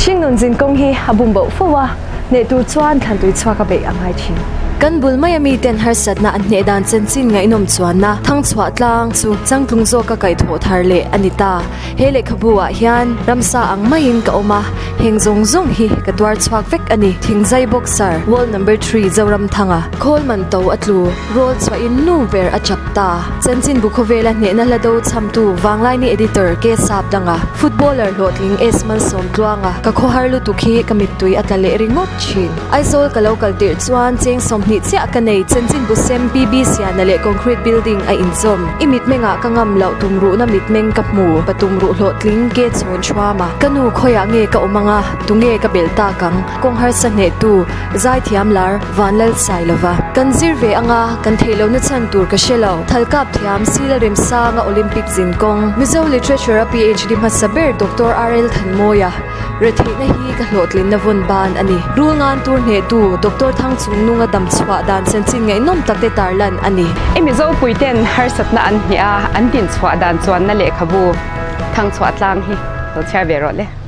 Hringnun zin kawng hi a bum boh fo a, hneh tur chuan thlan tui chhuak a beih a ngai thin. Kan bul maia miten harsatna an hneh dan chanchin ngaihnawm chuanna thangchhuah tlang chu changtlung zawka kaihthawh thar leh a ni ta. He lehkhabu ah hian ramsa ang maiin ka awm a, heng zawng zawng hi ka tuar chhuak vek a ni. Thingzai boxer, world number three Zoramthanga, khawl man to a tlu, rawl chhuah in nu ber a chap ta. Chanchinbu khawvela hnehna hla do chhamtu Vanglaini editor K Sap danga, footballer hlawhtling S Malsawmtluanga, ka khawhar lutuk hi ka mittui a tla leh ringawt thin. Aizawl ka lo kal tirh chuan cheng 20 chiah ka nei, chanchinbu sem PB Siana leh concrete building a inzawm. I mitmengah ka ngam loh tumruhna mitmeng ka hmu, pa tumruh hlawhtling ke chhawn thuam a. Ka nu khawiah nge ka awm anga, tunge ka belh tak ang? Kawng harsa hnehtu, zaithiam lar, Vanlal sai lova. Kan zir ve anga, kan theih lohna chhan tur ka hre lo. Thalkap thiam, Sila Remsanga Olympic zin kawng, Mizo Literature a PhD hmasa ber Doctor RL Thanmawia. Retheihna hi ka hlawhtlinna vawn ban a ni. Rul ngan tur hnehtu Doctor Thangchungnunga dam chhuah dan chanchin ngaihnawm tak te tarlan a ni. I Mizo puiten harsatna an hneh a, an din chhuah dan chuanna lehkhabu Thangchhuah tlang hi lo chhiar ve rawh le.